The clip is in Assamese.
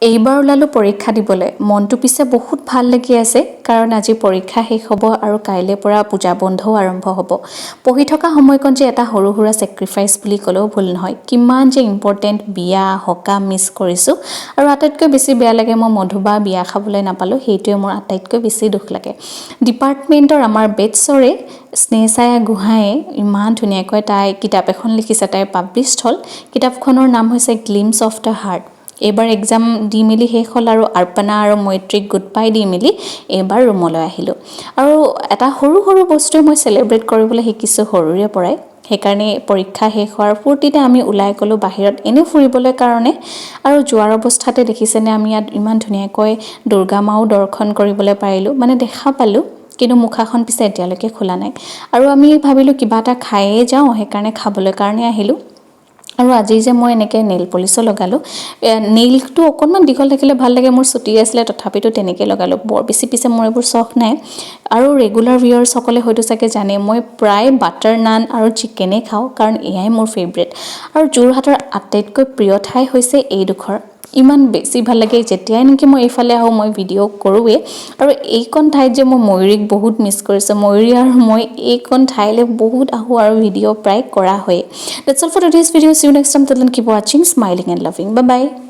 এইবাৰ ওলালোঁ পৰীক্ষা দিবলৈ। মনটো পিছে বহুত ভাল লাগি আছে, কাৰণ আজি পৰীক্ষা শেষ হ'ব আৰু কাইলৈৰ পৰা পূজা বন্ধও আৰম্ভ হ'ব। পঢ়ি থকা সময়কণ যে এটা সৰু সুৰা ছেক্ৰিফাইচ বুলি ক'লেও ভুল নহয়। কিমান যে ইম্পৰ্টেণ্ট বিয়া সকাম মিছ কৰিছোঁ আৰু আটাইতকৈ বেছি বেয়া লাগে, মই মধুবা বিয়া খাবলৈ নাপালোঁ। সেইটোৱে মোৰ আটাইতকৈ বেছি দুখ লাগে। ডিপাৰ্টমেণ্টৰ আমাৰ বেটছৰে স্নেহছায়া গোহাঁয়ে ইমান ধুনীয়াকৈ তাই কিতাপ এখন লিখিছে। তাইৰ পাব্লিছড হ'ল। কিতাপখনৰ নাম হৈছে গ্লিম্পছ অফ the heart. এইবাৰ এক্সাম দি মেলি শেষ হ'ল আৰু অৰ্পণা আৰু মৈত্ৰীক গুড বাই দি মেলি এইবাৰ ৰুমলৈ আহিলোঁ। আৰু এটা সৰু সৰু বস্তুৱে মই চেলিব্ৰেট কৰিবলৈ শিকিছোঁ সৰুৰে পৰাই। সেইকাৰণে পৰীক্ষা শেষ হোৱাৰ ফূৰ্তিতে আমি ওলাই গ'লোঁ বাহিৰত এনেই ফুৰিবলৈ কাৰণে। আৰু যোৱাৰ অৱস্থাতে দেখিছেনে, আমি ইয়াত ইমান ধুনীয়াকৈ দুৰ্গা মাও দৰ্শন কৰিবলৈ পাৰিলোঁ, মানে দেখা পালোঁ। কিন্তু মুখাখন পিছে এতিয়ালৈকে খোলা নাই। আৰু আমি ভাবিলোঁ কিবা এটা খায়েই যাওঁ, সেইকাৰণে খাবলৈ কাৰণে আহিলোঁ। আৰু আজি যে মই এনেকৈ নেইল পলিচো লগালোঁ। নেইলটো অকণমান দীঘল থাকিলে ভাল লাগে, মোৰ চুটি আছিলে, তথাপিতো তেনেকৈ লগালোঁ। বৰ বেছি পিছে মোৰ এইবোৰ চখ নাই। আৰু ৰেগুলাৰ ভিউৱাৰ্ছসকলে হয়তো চাগে জানে, মই প্ৰায় বাটাৰ নান আৰু চিকেনেই খাওঁ, কাৰণ এয়াই মোৰ ফেভৰেট। আৰু যোৰহাটৰ আটাইতকৈ প্ৰিয় ঠাই হৈছে এইডোখৰ। ইমান বেছি ভাল লাগে, যেতিয়াই নেকি মই এইফালে আহোঁ, মই ভিডিঅ' কৰোঁৱেই। আৰু এইকণ ঠাইত যে মই ময়ূৰীক বহুত মিছ কৰিছোঁ। ময়ূৰী আৰু মই এইকণ ঠাইলৈ বহুত আহোঁ আৰু ভিডিঅ' প্ৰায় কৰা হয়েই। That's all for today's video. See you next time. Till then, keep watching, smiling and loving. Bye bye.